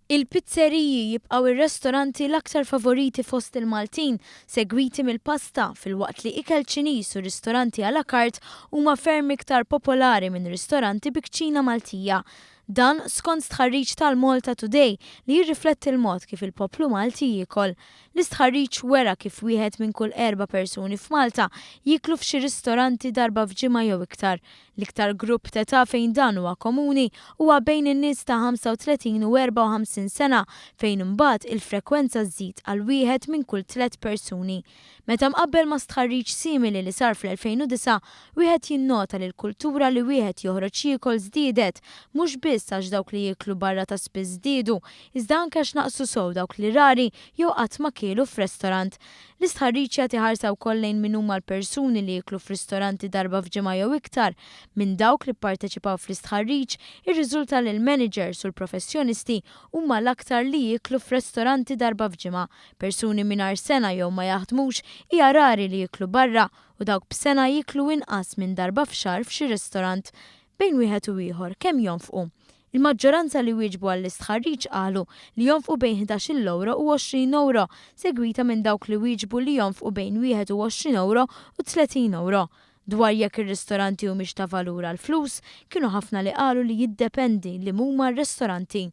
Il-pizzeriji jibqgħu r-restoranti l-aktar favoriti fost il-Maltin, segwiti mill-pasta, filwaqt li ikel Ċiniż u ristoranti à la carte huma ferm iktar popolari minn ristoranti bi kċina Maltija. Dan skont stħarriġ tal-Malta Today li jirrifletti l-mod kif il-poplu Malti jiekol. L-istħarriġ wera kif wieħed minn kull erba' persuni f'Malta jieklu f'xi ristoranti darba f'ġimgħa jew iktar. L-iktar grupp t'età fejn dan huwa komuni huwa bejn in-nies ta' 35 u 54 sena fejn imbagħad il-frekwenza żżid għal wieħed minn kull tlett persuni. Meta mqabbel ma' stħarriġ simili li sar fl-2009, wieħed jinnota li l-kultura li wieħed joħroġ jiekol żdiedet, mhux biss għax dawk li jieklu barra ta' spiss żdiedu, iżda anke għax naqsu sew dawk li rari jew qatt ma kielu f'restorant. L-istħarriġ jagħti ħarsa wkoll lejn min huma l-persuni li jieklu f'ristoranti darba f'ġimgħa jew iktar. Minn dawk li pparteċipaw fl-istħarriġ, irriżulta li l-maniġers u l-professjonisti huma l-aktar li jieklu f'restoranti darba f'ġimgħa. Persuni mingħajr sengħa jew ma jaħdmux hija rari li jieklu barra u dawk b'sengħa jieklu inqas minn darba f'xahar f'xi ristorant. Bejn wieħed u ieħor kemm jonfqu? Il-maġġoranza li wieġbu għall-istħarriġ qalu li jonfqu bejn ħdax-il ewro u 20 ewro, segwita minn dawk li wieġbu li jonfqu bejn 21 ewro u 30 ewro. Dwar jekk ir-ristoranti humiex ta' valur għall-flus, kienu ħafna li qalu li jiddependi liema huma r-ristoranti.